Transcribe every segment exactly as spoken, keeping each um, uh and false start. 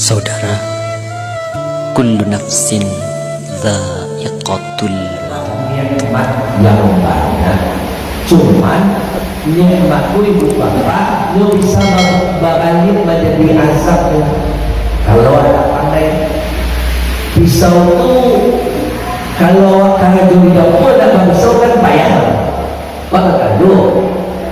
Saudara, kullu nafsin dzaiqatul maut. Nikmat yang banyak. Cuman, nikmat tu, ibu bapak, nyo bisa ba-, babaliak manjadi azab tu. Kalau awak pandai, pisau tu, kalau awak karajo di dapua, nak bapisau kan payah. Wak ka kaduah,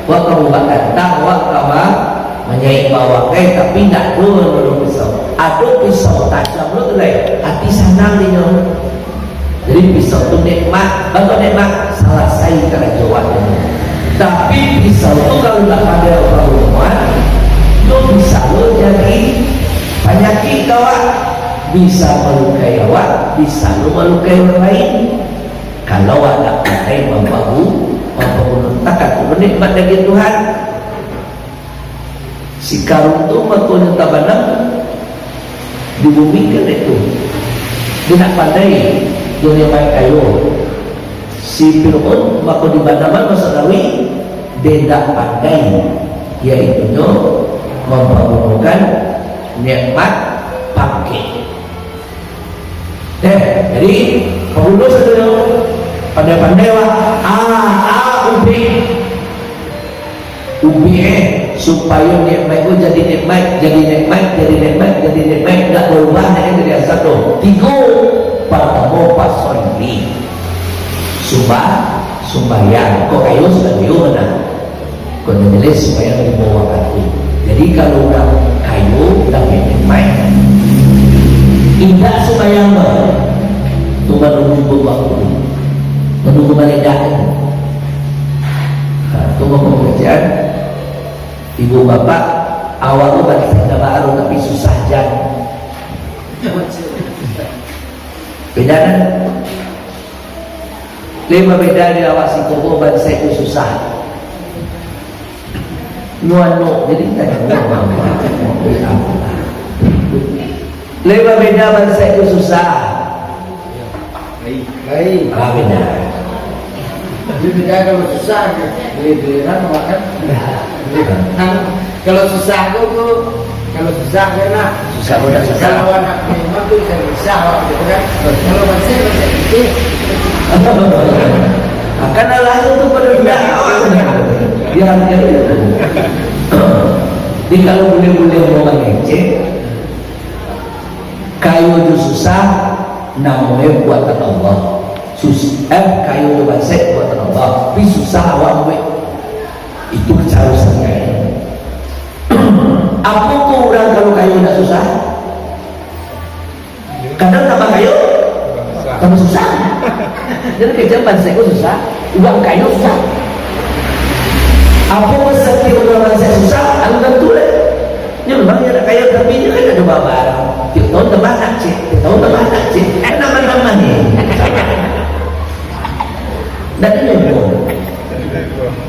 wak ka mubak kantang, wak ka ma-, manyaik bawang, eh, tapi ndak ado nulun pisau. Ado pisau tajam lo tu lai, ati sanang dinyo. Jadi, pisau tu nikmat, bantuak nikmat, salasai karajo wak tu. Tapi, pisau tu kalau ndak pandai urang gunoan, nyo bisa lo jadi panyakik ka awak, bisa malukai awak, bisa lo malukai urang lain. Kalau awak ndak pandai mambahu-, mambaguno, takah tu nikmat dari Tuhan. Si Karun tu mako nyo tabanam di bumi kan itu. Dia ndak pandai, dia nyo main kayo. Si Fir'aun mako dibanaman masuak lauik, dia ndak pandai, yaitu nyo mambagunokan nikmat pangkek. Eh, jadi, pangulu sajo, pandai-pandai wak. Ah, ah, ubik. Ubik, eh, supayo nikmat tu jadi nikmat, jadi nikmat, jadi nikmat, jadi nikmat, ndak barubah, ndak jadi azab doh. Tigo, partamo, pasoili. Sumbah, sumbayang. Kok kayo sudah kayo, nah. Kok ndak jaleh sumbayang limo wakatu. Jadi, kalau urang kayo, urang yang nikmat, indak sumbayang doh. Tu manunggu wakatu. Manunggu maledak. Ha, tu mako pengajian. Ibu bapak, awak tu bansaik ndak baa, tapi susah jan. Beda kan? Lai babeda di awak siko ko, bansaik tu susah. Nyo anu, jadi tadi. Lai babeda bansaik tu susah. Lai. Ah, beda. Jadi beda kalau susah, beli-belian makan. Kalau susah tu, tu, kalau susah kan nak. Susah udah susah. Kalau anak memang tu bisa susah awak gitu kan. Kalau masih, masih kecil. Akan alasan tu pada udah awak. Dia hargai itu. Jadi kalau boleh-boleh orang ngecek, kayo tu susah, namonyo buatan Allah. Sus-, eh, kayo tu bansaik buatan Allah. Tapi susah awak buek. Itu keharusan kayo. Apo tu urang kalau kayo ndak susah? Kadang tambah kayo, tambah susah. Jadi kecek bansaik ko susah, urang kayo susah. Apo pun satiok urang bansaik susah, alun tantu lah. Nyo memang nyo nak kayo, tapi nyo kan ado baa-baa. Tiok tahun tambah anak ciek, tiok tahun tambah anak ciek. Kan nambah-nambah ni. Ndak ado nyo.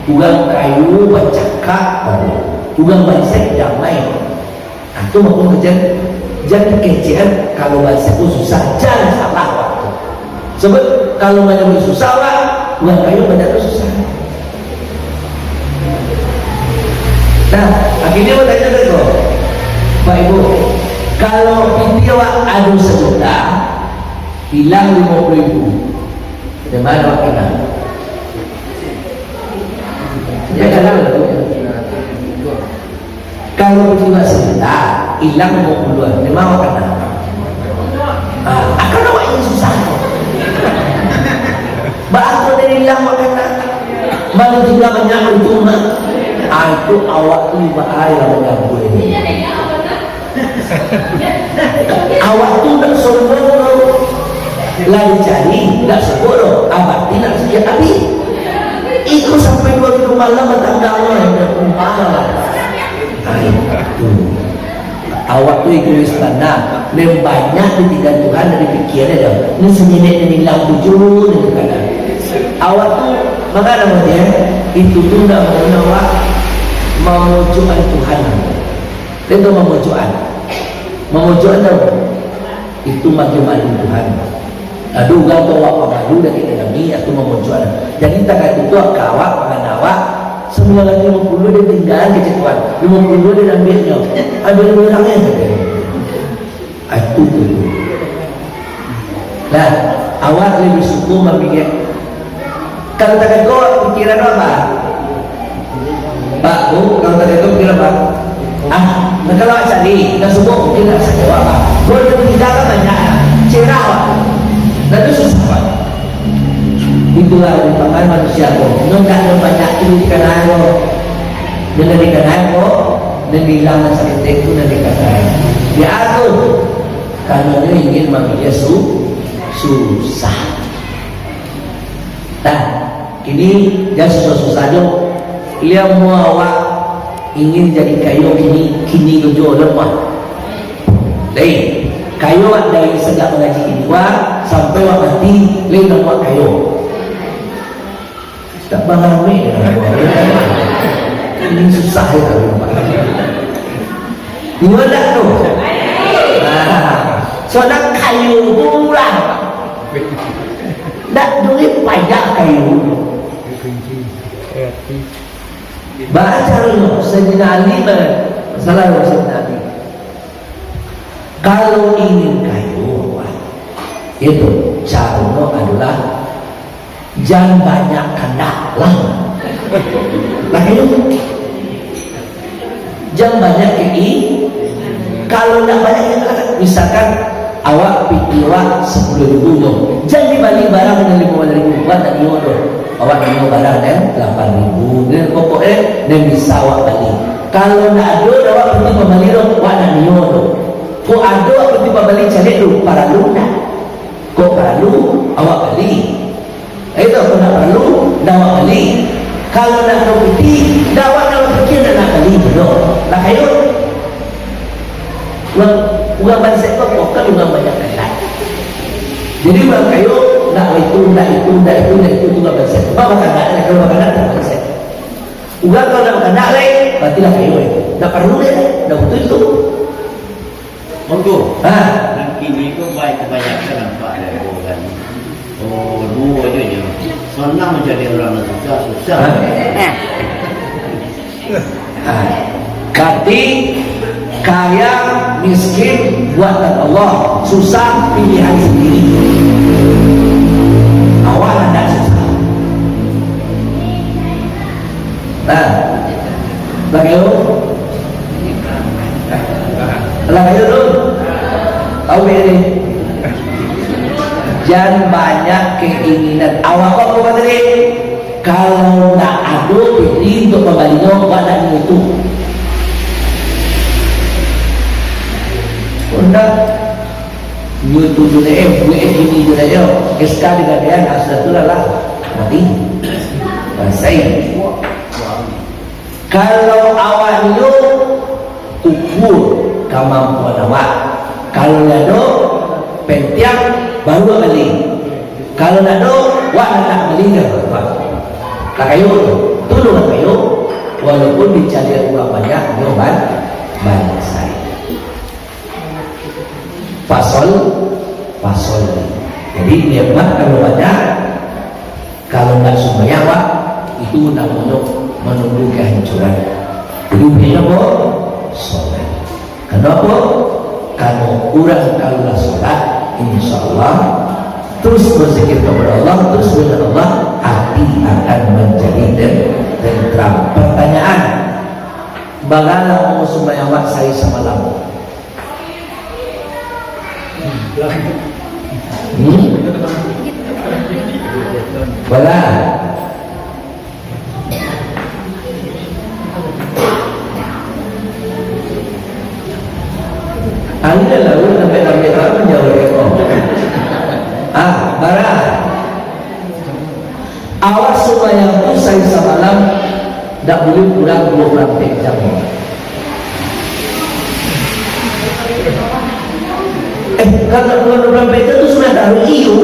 Urang kayo bacakak, urang bansaik damai. Nah, tu mako jan, jan dikecekan kalau bansaik ko susah, jan salah waktu. Sabab kalau banyak susah, Pak, urang kayo banyak susah. Nah, akhirnyo batanyo tadi ko, Pak Ibu, kalau pitih awak ado sajuta, ilang limo puluah ribu, di ma awak kana? Ya, kana. Kalau pitih awak sajuta, ilang limo puluah, di ma awak kana? Ah, akan awak yang susah. Baa kok dari ilang awak kana? Malah tingga banyak untuang. Ah, itu awak tu ibarat aia lah manyambua ini. Awak tu ndak sombong doh. Lah dicari, ndak sombong doh. Abati nak sakik ati. Iko sampai duo ribu malam batangga, indak kumpal. Ai, tu. Awak tu egois bana. Nan banyak ditinggaan Tuhan, ndak dipikia doh. Ni sanyinek nan ilang tujuah, nan tu kana. Awak tu, manga namonyo, itu tu ndak mangana awak mamojokan Tuhan. Itu mamojokan. Mamojokan tu, itu makin malu Tuhan. Ado urang tu awak pamalu dari kami, itu mamojokan. Jadi, takah itu tu, ka awak, mangana awak, sambilan ratuih limo puluah ditinggaan kecek Tuhan. Limo puluah diambiaknyo. Ambiak urang, eh, kata. Nah, awak labiah suko mamiliah. Kalau tagak ko, pikiran apa? Pak, Bu, kalau tagak ko, pikiran apa? Ah, nah, kalau awak cari, ndak suko, mungkin ndak bisa jawab, Pak. Kalau dia tidak kan banyak, cerah, Pak. Lalu susah, Pak. Itulah rupa manusia ko. Ndak ada banyak tu di kanai ko. Ndak di kanai ko, ndak hilang sakit tu, ndak di kanai. Dia tu. Karano ingin mamiliah su-, susah. Nah, kini jan susah-susah jo. Lai amuah awak ingin jadi kayo kini, kini jo, lai amuah. Lai, kayo awak dari sajak mangaji kini, wah, sampai awak mati, lai amuah kayo. Tak bangamek lah. Ini susah ya kalau nampak. Iyo dak tu? Nah, soalnya kayu tu murah. Dak duit payah kayu. Baca dulu, Sayyidina Ali, masalah Sayyidina Ali. Kalau ingin kayo, itu caronyo adalah jan banyak kandak lah. Lah kayo. Jan banyak kei-, kalau ndak banyak kei-, misalkan awak pitih awak sapuluah ribu tu, jan dibali barang nan limo baleh ribu, awak ndak nio tu. Awak nio barang nan lapan ribu, nan pokok eh, nan bisa awak bali. Kalau ndak ado, awak pitih pambali tu, awak ndak nio tu. Kok ado, awak pitih pambali caliak tu, paralu ndak? Kok paralu, awak bali. Itu kok ndak paralu, ndak awak bali. Kalau ndak ado pitih, ndak awak ndak bapikia ndak nak bali doh. Lah kayo. Urang, urang bansaik tu bukan urang banyak kandak. Jadi urang kayo, ndak itu, ndak itu, ndak itu, ndak itu, tu urang bansaik. Sebab bakanak, kalau bakanak, tak bansaik. Urang kalau ndak bakanak lai, barati lah kayo itu. Ndak paralu deh, ndak butuh itu. Monggo. Ha. Nan kini ko baik kabanyakan nampak dari urang. Oh, duo ajo nyo. Sanang mancari urang nan susah, susah. Ha. Ha. Tapi kaya miskin buatan Allah, susah pilihan sendiri. Awak ndak susah. Nah, bagaimana? Lah, ayo dulu. Tahu ni? Jan banyak keinginan. Awak apa kata tadi? Kalau ndak ado pitih untuak mambalinyo, awak ndak nio tu. Ndak. Nio tu tu dek, eh, buek eh kini tu dek, yo. S K digadaian, asa tu lah lah. Mati. Selesai. Kalau awak nio, ukur kamampuan awak. Kalau ndak ado, pentiang, baru awak bali. Kalau ndak ado, awak ndak nak bali, jan baruah. Lah kayo tu, tu lo lah kayo, walaupun dicaliak urang banyak, nio ban-, banyak sajo. Fasol, fasol. Jadi, nikmat kalau banyak, kalau ndak sumbayang, Pak, itu namonyo manunggu kahancuran. Jadi, baiaknyo apo? Solat. Kenapa? Karena urang kalau lah solat, insya Allah, terus berzikir kepada Allah, terus dengan Allah, hati akan menjadi ten-, tentram. Pertanyaan, bara lamo sumbayang awak sahari samalam? Hmm? Bara? Angin lalu sampai-sampai tahu menjawab. Ah, bara? Awak sumbayang tu sahari samalam, ndak buliah kurang duo puluah ampek jam. Eh, kalau kurang duo puluah ampek jam tu sunat tarawih, iyo.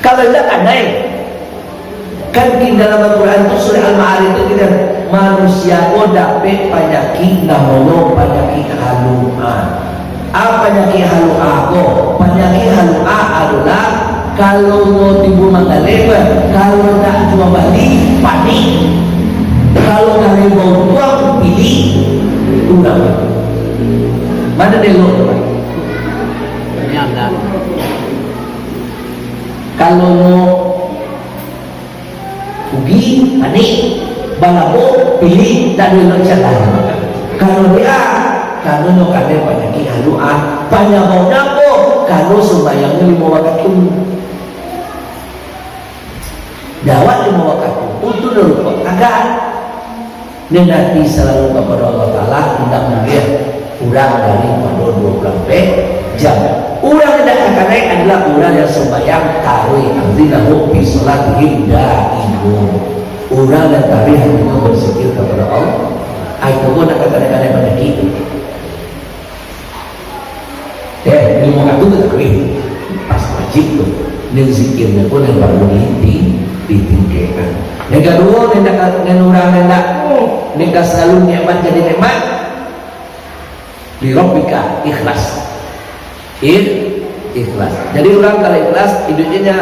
Kalau indak, kanai. Kan di dalam Al-Quran tu, surah Al-Ma'arij tu, kita, manusia ko dapek panyakik namonyo panyakik halu'ah. Ah, panyakik halu'ah ko? Panyakik halu'ah adolah kalau nyo tibo manggaleh, kalau ndak juo bali, panik. Kalau galeh bauntuang, piliah. Urang. Mano elok tu, Pak? Inyo dah. Kalau no rugi, panik, balabo, pilih, tak ada elok jalan. Kalau dia, kalau no kena panyakik halu ah, panyabauknyo apo? Kalau sumbayangnyo limo wakatu. Jawab limo wakatu, putus dulu kok, agak. Niati salalu kapado Allah Ta'ala, indak mambiak kurang daripado duo puluah ampek jam. Urang indak takanai adolah urang yang sumbayang tarawih, alladzina hum fi sholatihim khasyi'un. Urang yang tarawih hanyo barzikir kapado Allah. Ai, itu pun nak takanai-kanai panyakik tu. Eh, limo wakatu tu tarawih. Pas wajib tu. Nan zikirnyo pun nan paralu di-, di-, ditingkekkan. Nan kaduo, nan ka, nan urang nan nak, nan ka salalu nikmat jadi nikmat. Li rabbika, ikhlas. Ikh-, ikhlas. Jadi urang kalau ikhlas, iduiknyo nya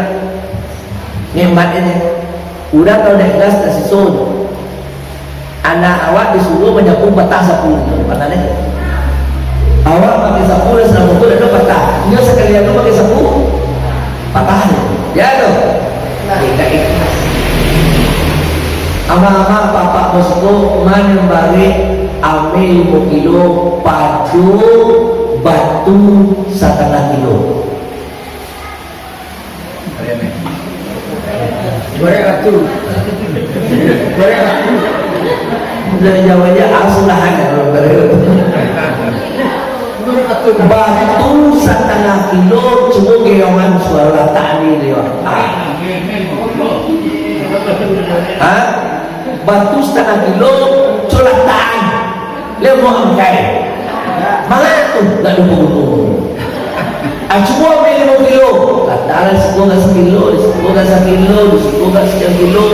nikmat ini. Urang kalau dak ikhlas, tasiso. Anak awak disuruah manyapu patah sapu. Patah ni. Awak pakai sapu dan sapu tu dak patah. Inyo sakali anu pakai sapu, patah ni. Ya tu. Nah, indak ikhlas. Ama-ama, bapak bos tu, manyambarek ameh limo kilo, pado batu satangah kilo. Gorek batu. Gorek batu. Dari Jawa aja, ah, sudah ada kalau gorek batu. Gorek batu. Batu satangah kilo, cuma geongan suaro latak ni dia. Ah. Hah? Batu satangah kilo, colatan. Lemo angkai. Malah tu, ndak ada pengurus. Ah, cuma beli limo kilo. Kata lah, siko ka sakilo, siko ka sakilo, siko ka sakian kilo.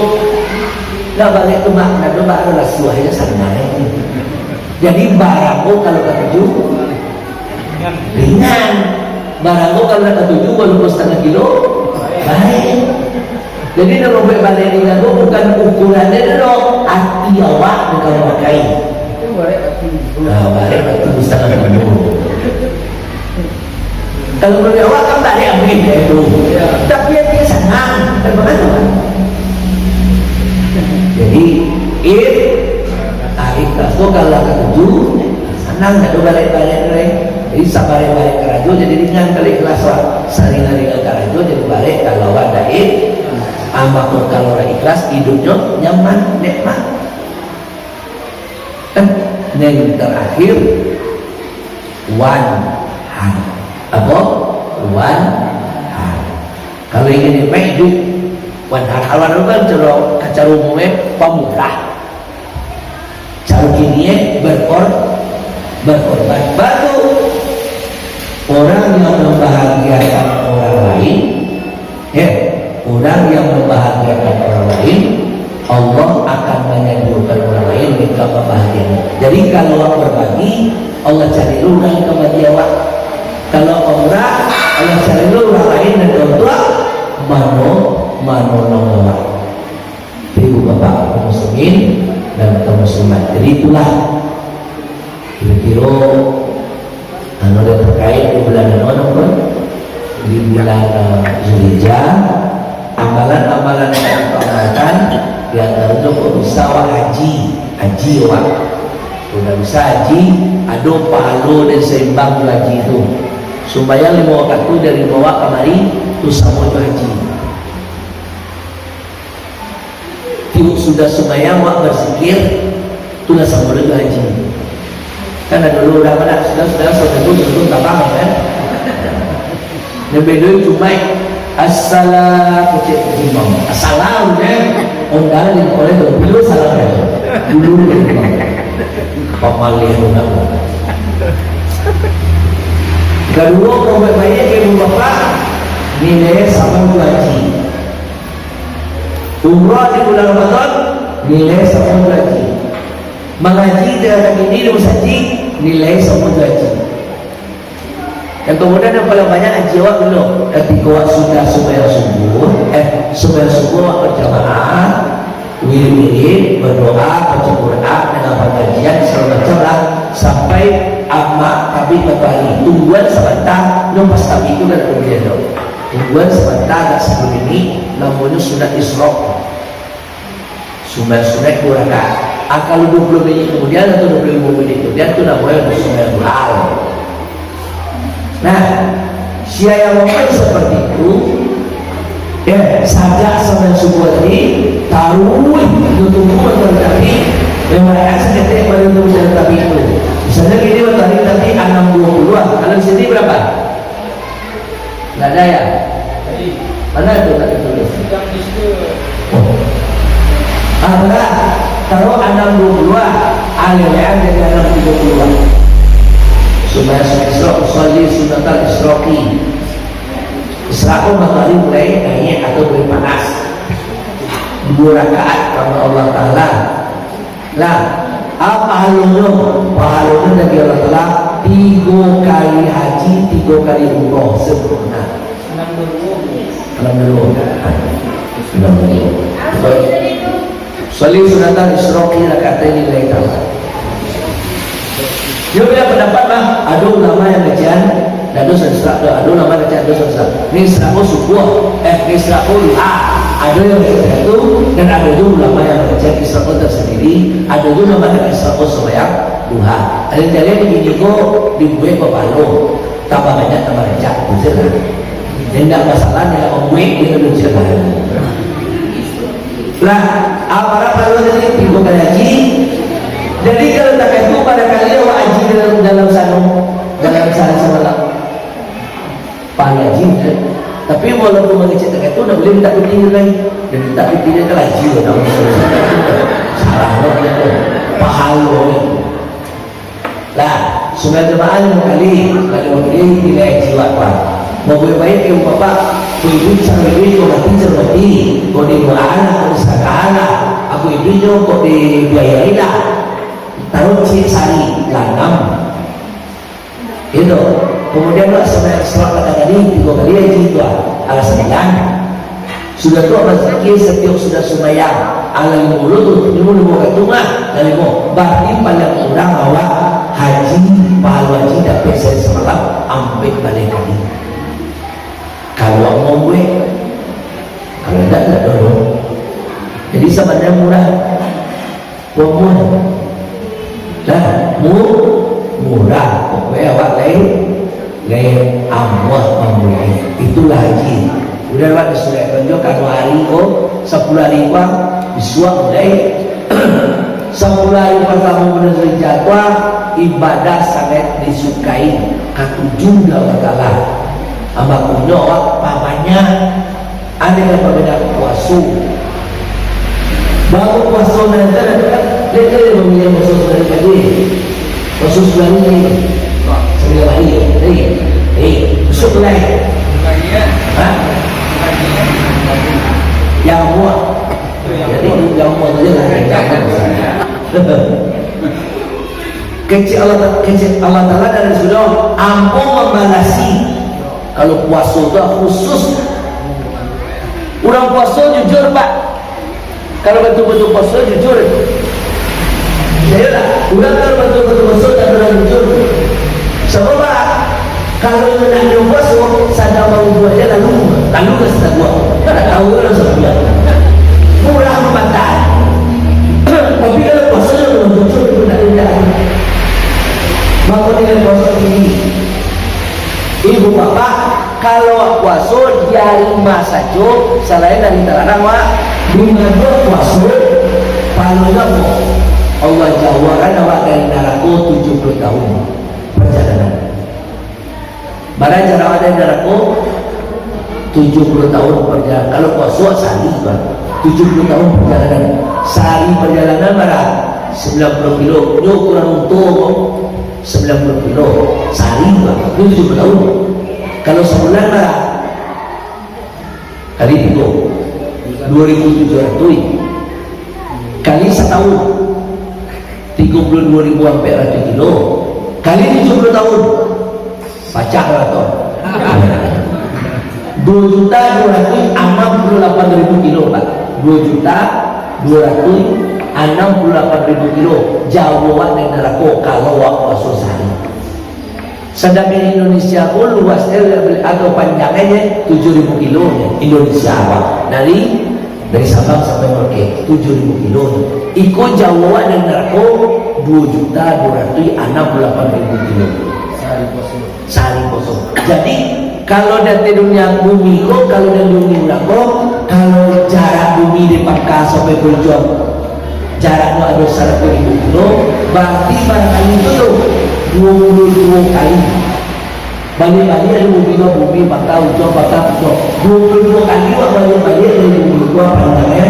Lah balik tu, mak, ndak ada, mak, ada lah, suahnya sanang. Jadi, barang ko kalau katuju, ringan. Barang ko kalau nak katuju, walaupun satangah kilo, baik. Jadi, nak mambuek balai ringan tu bukan ukuran dia tu doh, ati awak nan ka mamakai. Nah, barek batu satangah kilo. Kalau barek awak kan barek abih dia tu. Tapi ati sanang, kan bagaimana? Jadi, if, ah, ikhlas tu kalau katuju, sanang dah tu barek-barek tu, eh. Jadi, sabarek-barek karajo jadi ringan kalau ikhlas, wak. Saringan-ringan karajo jadi barek kalau awak dak ikhlas. Ah, mako kalau dak ikhlas, hidupnyo nyaman, nikmat. Eh, nan terakhir, wanhar. Apo? Wanhar. Kalau ingin nikmat iduik, wanhar. Kalau kan cara, cara umum, eh, pamurah. Cara kini, eh, berkor-, berkorban. Batu. Orang yang membahagiakan orang lain, eh, orang yang membahagiakan orang lain, Allah akan menyediakan orang lain yang membahagiakan. Jadi, kalau awak berbagi, Allah cari dulu orang yang bagi awak. Kalau orang, Allah cari dulu orang lain yang untuk mano-, manolong awak. Ibu bapak kaum muslimin dan kaum muslimat. Jadi itulah kira-kira anu dah terkait di bulan anu, anu pun di bulan, eh, Zulhijjah, amalan-amalan yang kita amalkan, di antara tu kok bisa awak haji, haji awak. Kok dah bisa haji, ado pahalo dan seimbang tu haji tu. Sumbayang limo wakatu dari Mawak kamari, tu samo tu haji. Tiok sudah sumbayang, awak barzikir, tu lah samo jo haji. Kan ado dulu urang anak, sudah, sudah, sudah, sudah, sudah, tabang, kan? Nan bedo cuma, "Assalam," kecek imam. "Assalam," kan? Ondang di kolej tu, dulu salam, kan? Dulu di imam. Pamalih urang. Kaduo, pambuek baiak ka ibu bapak, nilai samo jo haji. Umrah di bulan Ramadan, nilai samo jo haji. Mangaji di kini di musajik, nilai samo jo haji. Dan kemudian yang paling banyak haji awak dulu. Ketika awak sudah sumbayang subuh, eh, sumbayang subuh awak berjamaah, wirid-wirid, berdoa, baca Quran, dengan pengajian, segala macam lah, sampai Amak tabik matoari, tungguan sabanta, no pas tabik tu kan kemudian tu. Tungguan sabanta agak sabalum ini, namonyo sunat isyrok. Sumbayang sunaik dua rakaat. Ah, kalau dua puluh minit kemudian atau dua puluh lima minit kemudian, tu namonyo sumbayang duha. Nah, sia yang mungkin seperti itu, ya, sajak sumbayang subuh tadi, taruih, tutup mata tapi, memang saketek pada tu macam tapi itu. Misalnya gini, matahari tapi enam dua puluh lah. Kalau di sini berapa? Nggak ada ya? Mana tu tak tertulis? Oh. Ah, benar. Taruh enam dua puluh lah. Alih-alih jadi enam tiga puluh lah. Sumbayang isyrok, usolli sunnatal isyraki. Isyrok tu matahari mulai naik atau mulai panas. Dua rakaat karena Allah Ta'ala. Lah, ah, pahalonyo, pahalonyo dari Allah Ta'ala, tigo kali haji, tigo kali umroh sempurna. Alhamdulillah. Alhamdulillah. Usolli sunnatal isyraki rak'ataini lillahi ta'ala. Yo, beda pendapat, bah. Ado ulama yang ngecek, ado sesat, ado ulama ngecek, ado sesat. Ni isyrok subuh, eh, ni isyrok duha. Ado yang ngecek itu, dan ado juga ulama yang ngecek isyrok tersendiri, ado juga ulama yang isyrok sumbayang duha. Ado yang jadi begini ko, dibuek bapalo. Tambah banyak, tambah rancak, betul lah. Indak masalah, indak mambuek, dia tu cakap. Lah, apo pahala tadi? Tigo kali haji. Jadi, kalau takah itu, pada kali awak haji dalam, dalam sano, dalam sahari samalam. Pahala haji, kan? Tapi, walaupun mangecek takah itu, ndak buliah minta piti lai. Dia minta piti lai, kan haji, kan? Salah, kan? Pahala ni. Lah, sumbayang jamaah limo kali, lah limo kali nilai jiwa, Pak. Mambuek baiak ka bapak, ko iduik caro iduik, ko mati caro mati, ko di luar anak, ko di sadang anak, aku iduik nyo, ko dibiayai lah. Taruih ciek sari, lah anam. Gitu. Kemudian lah sumbayang isyrok tadi, tigo kali haji tu, ah. Alah sambilan. Sudah tu, abah zikir satiok sudah sumbayang. Alah limo tu, limo, limo kali tu mah, lah limo. Bararti paliang kurang awak haji, pahalo haji dapek sahari samalam, ampek baleh kali. Kalau awak mambuek, kalau indak, indak doh. Jadi, sabananyo murah. Promo. Nah, mu-, murah. Pokoknya awak lain, lain amuah mamulai. Itulah haji. Udah, awak disuruh kerja, kalau hari ko, sepuluh hari ko, bisuak mulai. Sepuluh hari pertama bulan Zulhijjah ko, ibadah sangat disukai. Katuju dek Allah Ta'ala. Amak punyo awak pabanyak. Ado nan pabeda puaso. Baru puaso nan ado, ado kan? Dia, dia, dia memilih puaso sebenarnya tadi. Puaso sebenarnya ni. Sebenarnya lahir. Eh, eh, besok tu lahir. Ha? Yang buat. Jadi, yang buat tu je lah. Kecek Allah, kecek Allah Ta'ala dari surga, ambo mambalasi. Kalau puaso tu khusus. Urang puaso jujur, Pak. Kalau batul-batul puaso jujur. Iyolah, urang kalau batul-batul puaso tak pernah jujur. Sabab, Pak, kalau nak nyo puaso, sadang barubuah je lalu, lalu ka sataguang. Tak tahu urang sabulan. Kurang patah. Tapi kalau puaso nyo belum jujur, itu tak ada. Maka nilai puaso tinggi. Ibu bapak, kalau awak puaso di ari ma sajo, salain ari talarang, wak. Di ma juo puaso, pahalonyo apo? Allah jauahkan awak dari narako tujuh puluh tahun perjalanan. Bara jarak awak dari narako? Tujuh puluh tahun perjalanan. Kalau puaso, sahari, Pak. Tujuh puluh tahun perjalanan. Sahari perjalanan bara? Sembilan puluh kilo. Nyo ukuran unto, sembilan puluh kilo. Sahari, Pak. Itu tujuh puluh tahun. Kalau sabulan, bara? Kali tigo. Dua ribu tujuh ratus. Kali satahun. Tigo puluh dua ribu ampek ratus kilo. Kali tujuh puluh tahun. Pacah lah tu. Dua juta dua ratus anam puluh lapan ribu kilo, Pak. Dua juta dua ratus anam puluh lapan ribu kilo. Jauah awak dari narako kalau awak puaso sahari. Sadangkan Indonesia ko luasnyo atau panjangnyo tujuh ribu kilo nyo. Indonesia awak dari, dari Sabang sampai Merauke tujuh ribu kilo nyo. Iko jauah dari narako duo juta duo ratuih anam puluah lapan ribu kilo. Sahari kosong. Jadi, kalau dari dunia bumi ko, kalau dari dunia urang ko, kalau jarak bumi di pangka sampai ka ujuang, jaraknyo ado saratuih ribu kilo, bararti barangkali itu tu duo puluah duo kali. Baliak-baliak dari bumi ko, bumi pangka ujuang, pangka ujuang. Duo puluah duo kali wak baliak-baliak dari bumi ko, panjangnyo.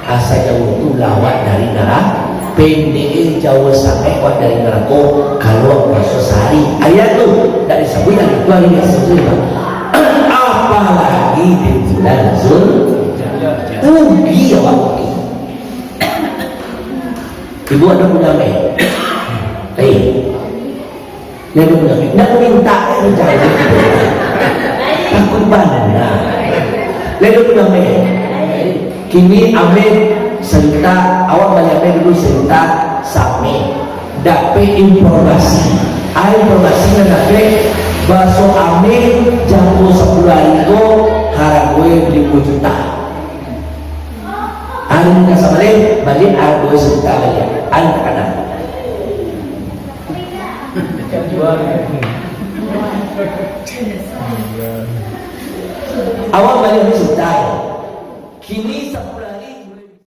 Asa jauah tu lawak dari narako, pendek jauah sangaik wak dari narako, kalau puaso sahari. Ayat tu dak disabuik lagi, tu hari biaso tu, Pak. Apalagi di bulan Zul, rugi awak rugi. Ibu ado punyo ameh? Eh. Lai ado punyo ameh? Ndak minta, eh, jangan. Takut bana. Lai ado punyo ameh? Kini ameh sajuta, awak bali ameh dulu sajuta sameh. Dapek informasi. Ah, informasi nan dapek, baso ameh jangko sapuluah ari ko haragonyo limo juta. Ari ka sabaleh, baliak haragonyo sajuta baliak. Ari takana. Awak baliak ni sajuta. Kini sapuluah